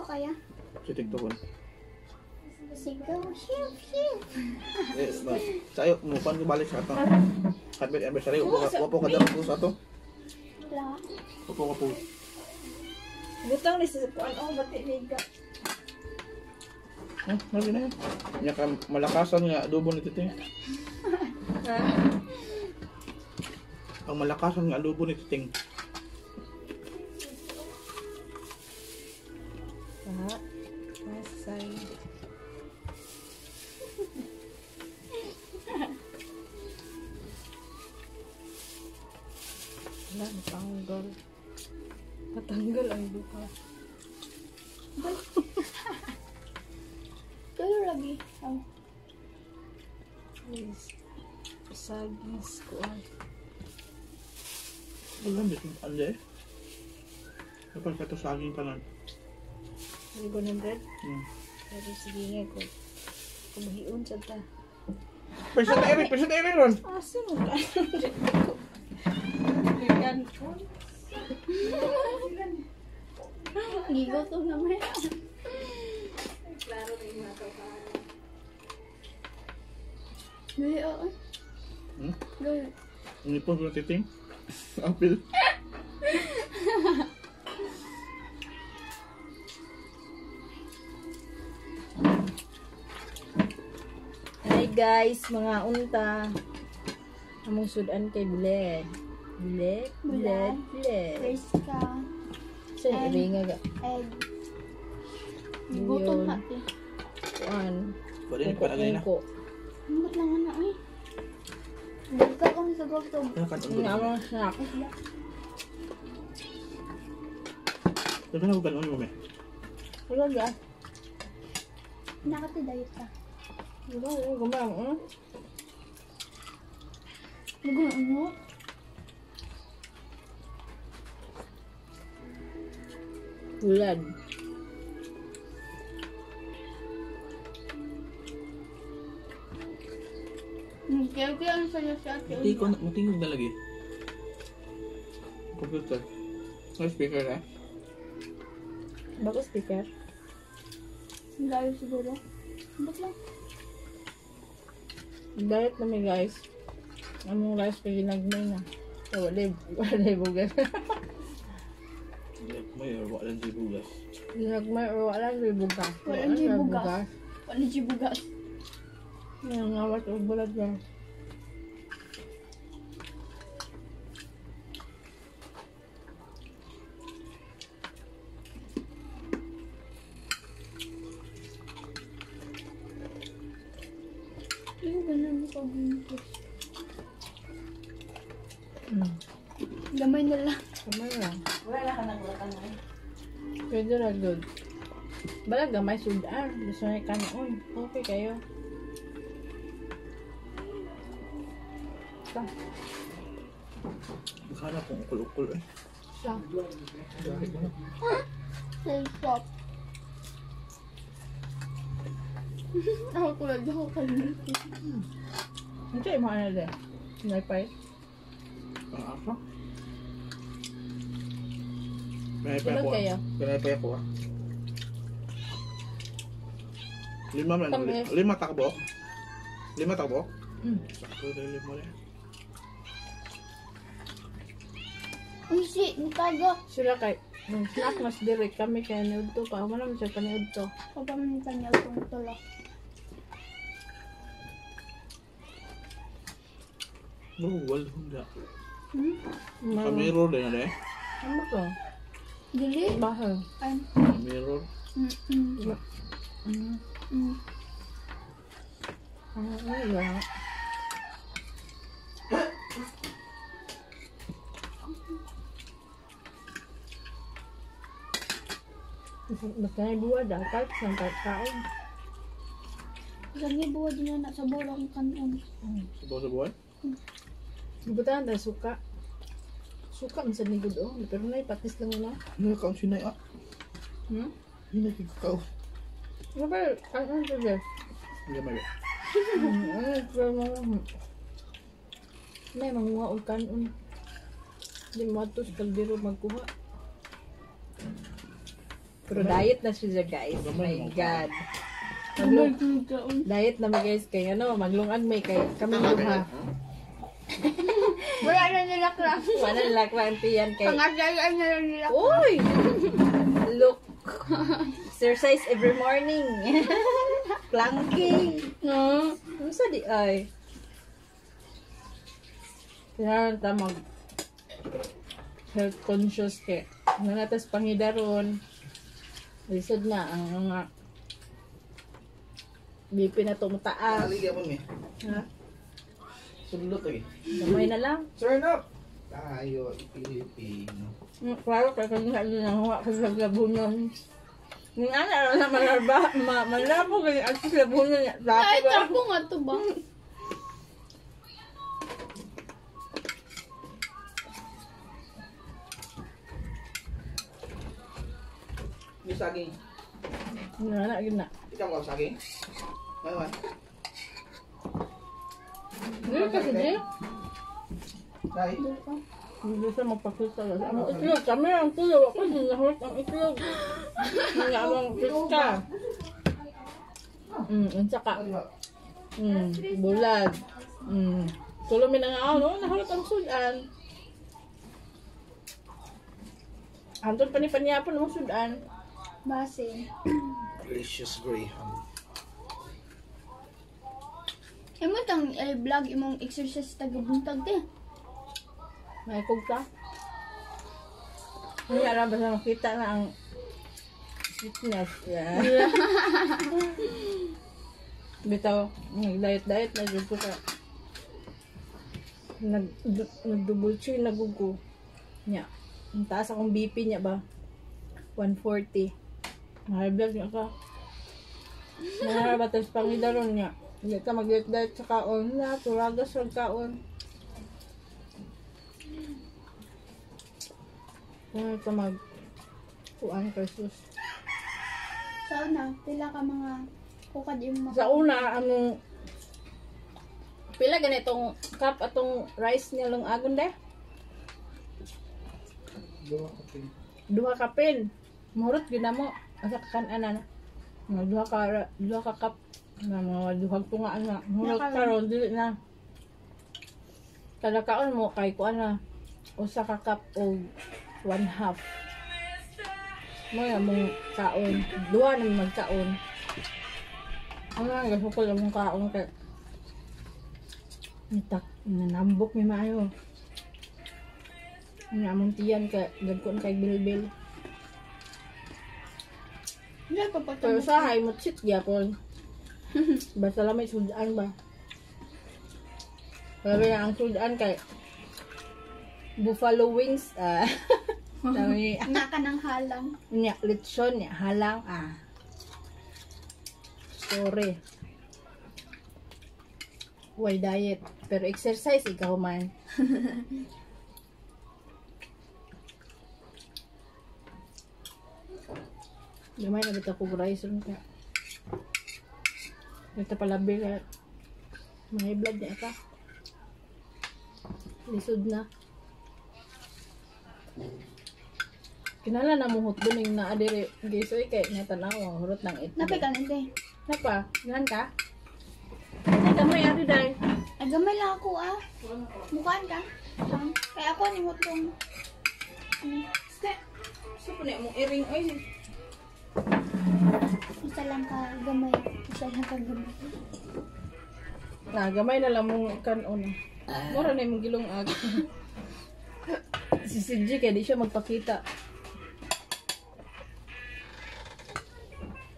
kaya? Sa TikTok. Sigaw, hiu, hiu. Eh, sayo mo pan ko balik sa ato. Kadbet anniversary upo ka daw sa ato. Wala. Upo ka po. Butang ni sa kuan oh bati miga. Eh, mali na yan. Nya ka malakasan nga adobo ni Titing. Ha? Ang malakasan nga adobo ni Titing. Ha? Masay. Wala, natanggal. Natanggal ang buka. Tulo lagi. Oh. Please. Sagis ko ay. Wala, bitin ande eh. Kapag kato saging tanan. 100? Hmm. Pero sige nga ko. Kumahiun sa ta. Percent eri ron. Asa mo ka? Gikan ko. Gigoto naman. Klaro na yung mga tao. Gaya, oo. Hmm? Gaya. Ngipon ko Titing. Apil. Hi guys, mga unta. Among sudan kay buled. Buled, buled, buled. Friska. Sa iringa ga. Egg. Gutom natin. Kuan. Pwede ni pa na. Kungko. Ambot lang na ay. Basta kami sa gutom. Nga among snack. Daga na kanon mo me. Wala ga. Nakati diet ka. Wala, gumang. Lugo ano? Bulad. Kaya kaya ang saya sa ate. Hindi ko mutingog na lagi. Computer. May speaker na. Bago speaker. Layo siguro. Ambot lang. Diet na mi guys. Among rice kay ginagmay na. So, wala bugas. May wala di bugas. Ginagmay or wala di bugas. Wala di bugas. Wala di bugas. Nangawat og bulad ba. Hindi ko ganun ko gintos. Gamay na lang. Gamay lang. Wala ka naglatan eh. Pwede ra good. Bala gamay sudan. Gusto na kanoon. Okay kayo. Sa. Baka na kung ukol-ukol eh. Sa. Say stop. Ako kulad ako kalimut. Hindi mo ano din. Sinaypay. Ang asa? Pinaypay ako. Tulog kayo. Pinaypay ako ah. Lima man. Tamis. Lima takbo. Lima takbo? Mm. Sakto na lima na. Uy, si, nitago. Sila kay nung snack mas direct kami kay niudto pa. Wala man siya paniudto. Papamintan niya itong tulok. Oh, wala hunda. Hmm? Sa mirror din na eh. Ano to? Dili? Bahal. Ay. Sa mirror. Mm-mm. Mm. Ano ba? Basta na buwa dapat sa kaon. Isang buwa din na sa bulong kanon. Sabaw-sabawan? Gibutan tayo suka. Suka man sa nigod oh, pero nay patis lang na. Ano ka ang sinay ah? Hmm? Hindi nakikakaw. Ano ba? Ano ba? Hindi may. Ano Nay manguha og kanon. Di mo ato sa kaldero magkuha. Pero diet na siya, guys. My God. Diet na mi, guys, kay ano, maglungag may kay kami duha. Wala na nila kra. Wala na lakwan tiyan kay. Pangasayan na lang nila. Uy! Look. Exercise every morning. Planking. No. Ano sa di ay? Kailangan ta mag health conscious kay. Nanatas pangidaron. Lisod na ang mga BP na tumataas. Ali gyapon mi. Ha? Sundot lagi. Gamay na lang. Turn up. Tayo Pilipino. Klaro kay kung sa inyo nahuwa ko sa labunon. Ning ana ra na malarba, malabo kay at sa labunon niya. Ay, tapo nga to ba? Yung saging. Wala gid na. Ikaw mo saging? Ano man? Dili kasi di. Dai. Hindi siya magpakita. Ang itlog, kami ang tulo. Ako din nahurot ang itlog. Nga among pista. Unsa ka? Bulad. Tulo mi na nga no, nahurot ang sudan. Anton pa ni panyapon ang sudan. Base. Delicious Graham. Imo tang vlog imong exercise taga buntag te. May kog ka. Hindi alam basta makita na ang fitness. Yeah. Bitaw, nag-diet-diet na dyan ko ka. Nag-double chin na gugo. Nya. Ang taas akong BP niya ba? 140. High blood niya ka. Naharabatas pangidaron niya. Hindi ka mag-diet-diet sa kaon. Na, turagas sa kaon. Ano ito mag kuan kay sus. Sa una, pila ka mga kukad imong Sa una, anong pila ganitong cup atong rice niya lang agon de? Duha ka pin. Duha ka pin. Murot gyud na mo. Asa ka kan-anan. Mga duha ka cup na mga duhag tunga na. Murot karon dili na. Kada kaon mo kay kuan na usa ka cup og 1/2. Mo na mong kaon. Duha na magkaon. Ano nga gasukol among kaon kay nitak nanambok mi maayo. Ang among tiyan kay dagkon kay bilbil. Pero usahay mo cheat gyapon. Basta lang may sudan ba. Grabe na ang sudan kay buffalo wings. Dami. Naka ng halang. Nya, lechon, nya, halang. Sorry. Why diet? Pero exercise, ikaw man. Gamay na bitaw ko rice ron ka. Ito palabi ka. May blood niya ka. Lisod na. Kinala na mo hotdog ning naa dire guys oy kay nga tan-aw hurot ng itlog. Napay ka nante. Napa? Ginan ka? Ay gamay ate day. Ay gamay lang ako ah. Mukaan ka. Kaya ako ni hotdog. So po na imong earring oy. Isa lang ka gamay. Isa lang ka gamay. Na gamay na lang mong kanon. Mura na imong gilong ag. Si CJ kay di siya magpakita.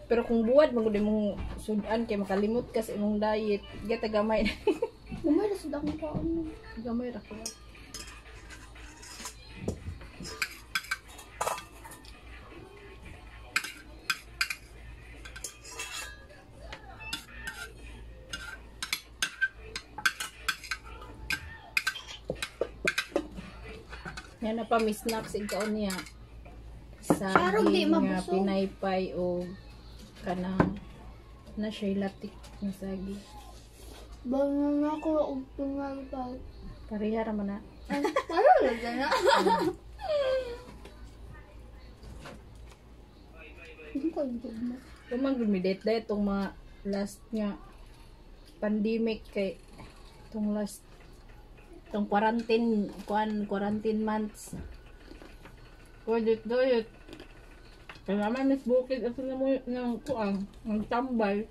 Pero kung buwad magud imong sudan kay makalimot ka sa imong diet, gata gamay. Gamay ra sud akong kaon. Gamay ra ko. Yan na pa may snacks ikaw niya. Sarog di Saging nga mabusog. pinaypay o kanang na siya latik na saging. Bangan ako og pinaypay. Pareha ra man na. Parang na na. ko gugma. Kumang gud mi date tong mga last nga pandemic kay tong last tong quarantine kuan quarantine months. Pwede doyot. Kaya naman miss bukid ato na mo ng kuan, ng tambay.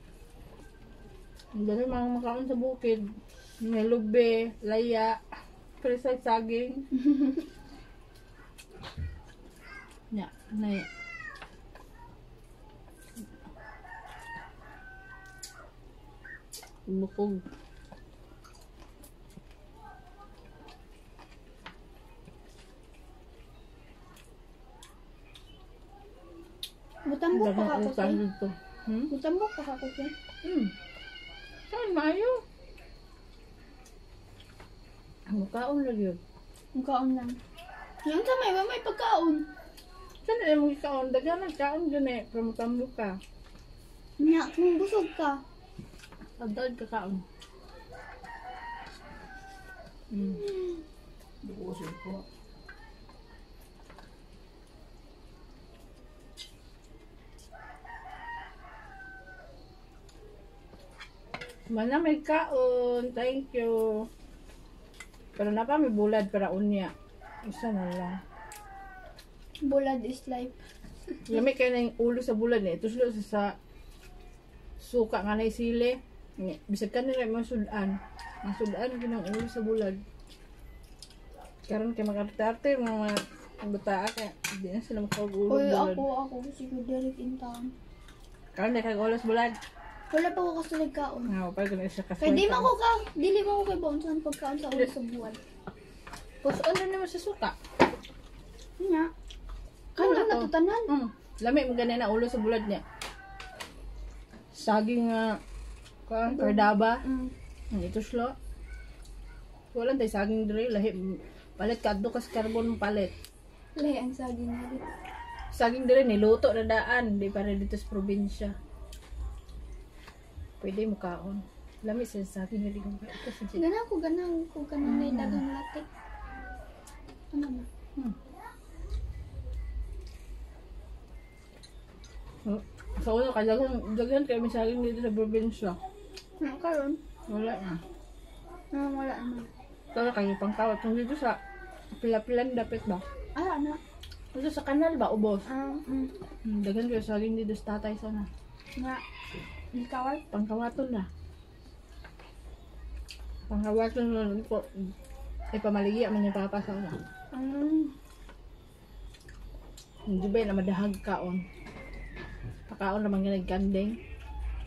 Ang dami mga makaon sa bukid. May lube, laya, presay saging. Nya, nay. Bukog. Mutambok pa ka ko utang dito. Hmm? Mutambok pa ka ko kay. Saan maayo? Ang kaon lang yun. Mukhaon lang. Yung sa may may pagkaon. Saan na mong kaon? Daghan ang kaon dyan eh. Pero mutambok ka. Nya, kung busog ka. Pagdaod ka kaon. Duko siya ko. Mana may kaon. Thank you. Pero napa may bulad para unya. Isa na lang. Bulad is life. Lami kayo na yung ulo sa bulad eh. Tuslo sa suka nga na sili. Bisag ka nila mga sudan. Ang sudan yun ang ulo sa bulad. Karon kay makarte-arte mga bataa kaya di na sila makaulo Uy, bulad. ako siguro Derek in town. Karon di kag ulos bulad. Wala pa ko kasulod kaon. Nga pa gani siya Kay di man ko ka, dili man ko kay baon sa pagkaon sa ulo sa buwan. Puson na naman sa suka. Nya. Kano Ano na to? to tanan? Lami mo gani na ulo sa bulad niya. Saging nga kuan kardaba. Ito slo. Wala tay saging diri lahi palit kadto kas carbon palit. Lahi ang saging na dito. Saging diri niluto na daan, di para dito sa probinsya. Pwede mo kaon. Lami sa saging diri kung ito sa Ganahan ko kanang may daghang latik. Ano ba? Sa una kay daghan kay may saging dito sa probinsya. Ano karon? Wala na. Wala na. Pero kayo pangkawat kung dito sa Pila-pilan dapit ba? Ah, ano? Dito sa kanal ba ubos? Ah, Daghan kayo saging dito sa tatay sana. Nga. Ikaw Pangkawaton na. Pangkawaton na ko. Ipamaligya man yung papa sa una. Hindi ba na madahag kaon? Pakaon naman nga nagkandeng.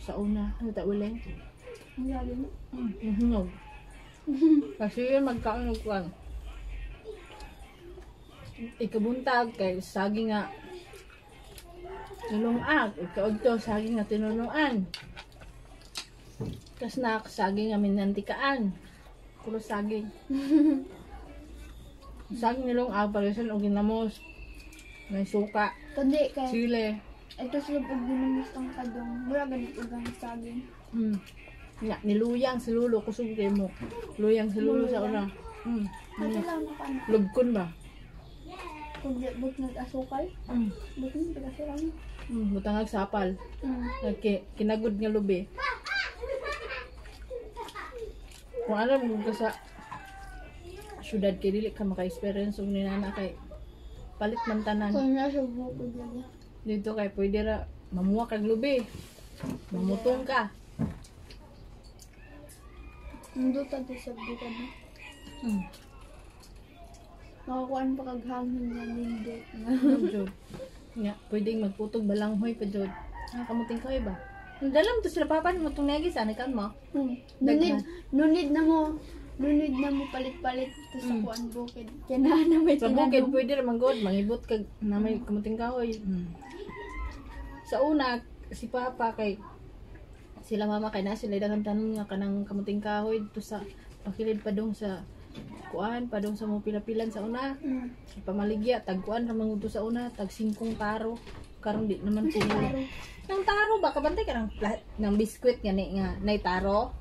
Sa una, ano ta uling? Ang lalim. Hinog. Kasi yun magkaon og kuan. Ikabuntag kay saging nga nilungag, ikaudto saging nga tinulungan. Kasnak saging nga minantikaan. Puro saging. Saging nilungag paresan og ginamos. May suka, Kundi kay sili. ito sila pag ginamos ang kadong. Mura ganit og ang saging. Nga, niluyang si Lulo, kusog kayo mo. Luyang si Lulo sa una. Ito lang na paano. Lugkon ba? Kung but nag-asukal. But nag-asukal. Butangag sapal. Kinagod nga lubi. Kung alam mo ka sa syudad kay dili ka maka-experience og ninana kay palit man tanan. Kung nasa bukod lagi. Dito kay pwede ra mamuha kag lubi. Mamutong ka. Nandito to sa bukod na. Makakuan pa kag hangin nga nindot. Jod. Nga, pwedeng magputog balanghoy pa jod. Nakamuting kahoy ba? Dalam to sila papa mo tong negi sa kan mo. Nunid na mo palit-palit to sa kuan bukid. Kaya na may Sa bukid pwede ra man god mangibot kag na may kamuting kahoy. Sa una si papa kay sila mama kay na sila daghang tanom nga kanang kamuting kahoy dito sa pakilid padung sa kuan padung sa mo pila-pilan sa una. Pamaligya tagkuan ra man sa una tag 5 taro karon di naman sila. Nang taro ba kabantay ka ng biskwit gani nga nay taro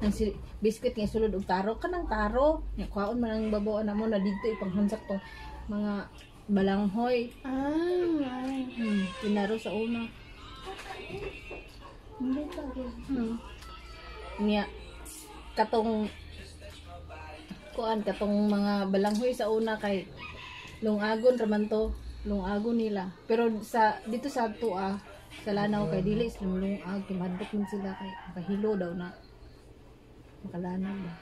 nang si biskwit nga sulod og taro kanang taro nya kuhaon man ang babaw na mo na didto ipanghansak tong mga balanghoy. Tinaro sa una. Hindi pa gud. Nya katong kuan katong mga balanghoy sa una kay lungagon raman to, lungagon nila. Pero sa dito sa Tua sa Lanao kay dili sila lungag, kay mahadlok man sila kay makahilo daw na. Makalanaw ba.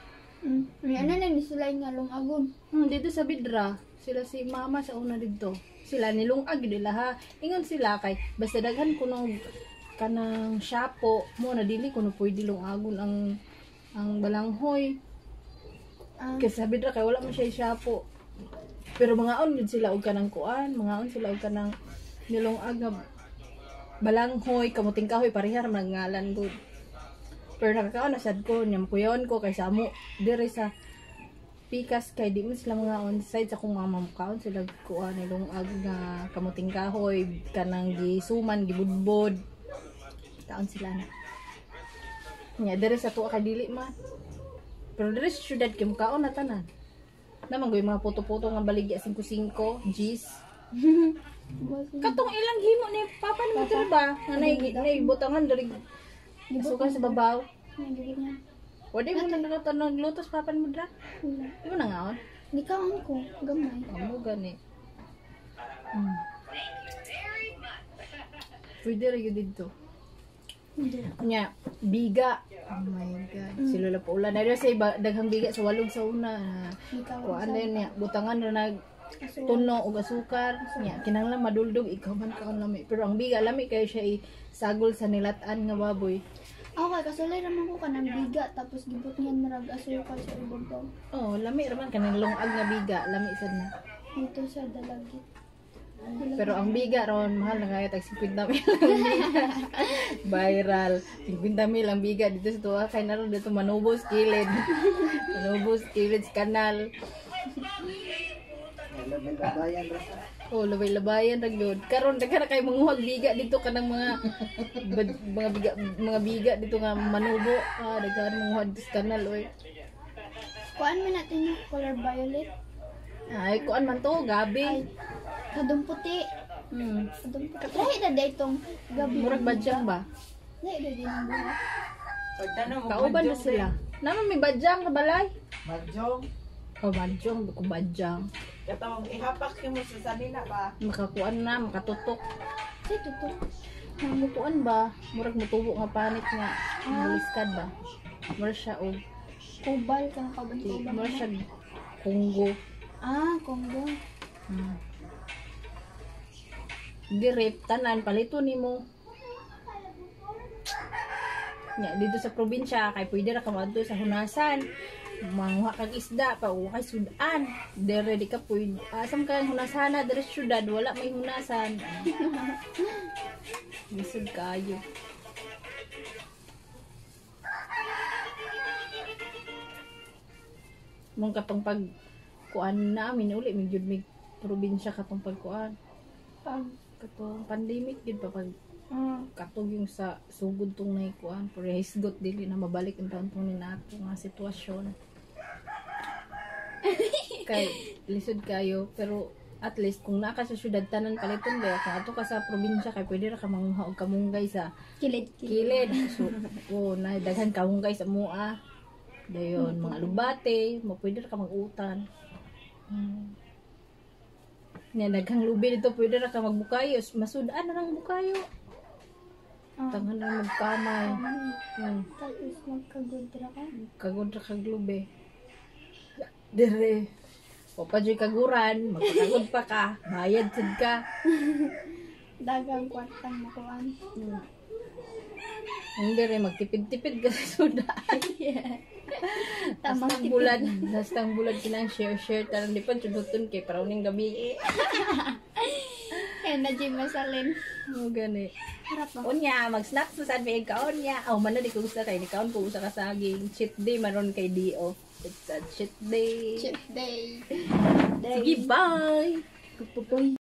May ano na ni sila nga lungagon. Dito sa Bidra, sila si mama sa una dito. Sila nilungag nila ha. Ingon sila kay basta daghan kuno kanang syapo mo na dili kuno pwede lungagon ang balanghoy. Kay sa Bidra kay wala man siya syapo. Pero mangaon gid sila og kanang kuan, mangaon sila og kanang nilungag nga balanghoy, kamuting kahoy pareha ra man ngalan gud. Pero nakakaon na sad ko nya makuyaon ko kay sa amo dire sa pikas kay di man sila mangaon side sa akong mama mukaon sila kuan nilungag nga kamuting kahoy kanang gisuman gibudbod kaon sila na nya dire sa tuwa kay dili man pero dire sa syudad kay mukaon na tanan naman goy mga puto-puto nga baligya 5-5 G's katong ilang himo ni papa ni mo ba nga nay butangan diri asukar sa babaw. Wala mo na nakatanong lutos papa ni mo dra. Di mo nangaon? Di kaon ko, gamay. Amo gani. Pwede ra gyud didto. Nya, biga. Oh my God. Si Lola Paula. Na sa iba, daghang biga sa walog sa una. Kuan na niya, butangan ra nag tuno og asukar. Nya, kinahanglan maduldog ikaw man kaon lami. Pero ang biga lami kayo siya isagol sa nilat-an nga baboy. Okay, kasulay raman ko kanang biga tapos gibot niyan marag asukar sa ibabaw. Oh, lami raman kanang lungag nga biga, lami sad na. Dito sa Dalagit. Pero ang biga ron mahal na kaya tag 50 mil ang biga. Viral. 50 mil ang biga dito sa tuwa kay naron dito manubos kilid. Manubos kilid sa kanal. Labay-labayan ra sa. Oh, labay-labayan ra gyud. Karon daghan na kay manguhag biga dito kanang mga mga biga dito nga manubo. Ah, daghan manguhag dito sa kanal oy. Kuan man natin yung color violet. Ay, kuan man to, gabi. Ay, kadong puti. Kadong puti. Lahi na day itong gabi. Murag badyang ba? Lahi na day ng buhok. Kauban na sila. Naman may badyang ka balay. Badyong. Oh, badyong. Ko badyang. Katong ihapak mo sa sanina ba? Makakuan na, makatutok. Say, tutok. Mukuan ba? Murag mutubo nga panit nga. Maliskad ba? Murag siya og Kubal ka kauban kubal. Murag siya Congo. Ah, Congo. Dirip, tanan, palito nimo. Nya, dito sa probinsya, kay pwede ra ka maadto sa hunasan. Manguha kag isda, pa uwa kay sudan. Dire di ka pwede. Asam ka ang hunasana, dire sa syudad, wala may hunasan. Lisod kayo. Mong katong pag kuan namin uli, may jud may probinsya katong pagkuan. Pag Katong pandemic gid pa pag katong yung sa sugod tong naikuan pero hisgot dili na mabalik ang taon tong ninato nga sitwasyon. Kay lisod kayo pero at least kung naa ka sa syudad tanan paliton ba kung ato ka sa probinsya kay pwede ra ka manguha og kamunggay sa kilid kilid. So oh, na daghan kamunggay sa mua. Dayon mga lubate, mo pwede ra ka mag-utan. Nya daghang lubi dito pwede ra ka magbukayo, masud-an na lang bukayo. Tangan na magkamay. Tapos magkagod ra ka. Kagod ra kag lubi. Dire. O pa dyo'y kaguran, magpakagod pa ka, bayad sad ka. Dagang kwartang makuan. Ang dire magtipid-tipid ka sa sudan. Yeah. Tamang Bastang bulan, bastang bulan kinang share-share tarang di pa juduton kay parang gabi. Eh, na gym masalin. Mo gani. Harap ba? Unya, mag-snack sa sad may kaon niya. Aw man na di ko gusto kay ni kaon ko usa ka saging. Cheat day maron kay Dio. It's a cheat day. Cheat day. Sige, bye. Pupuy.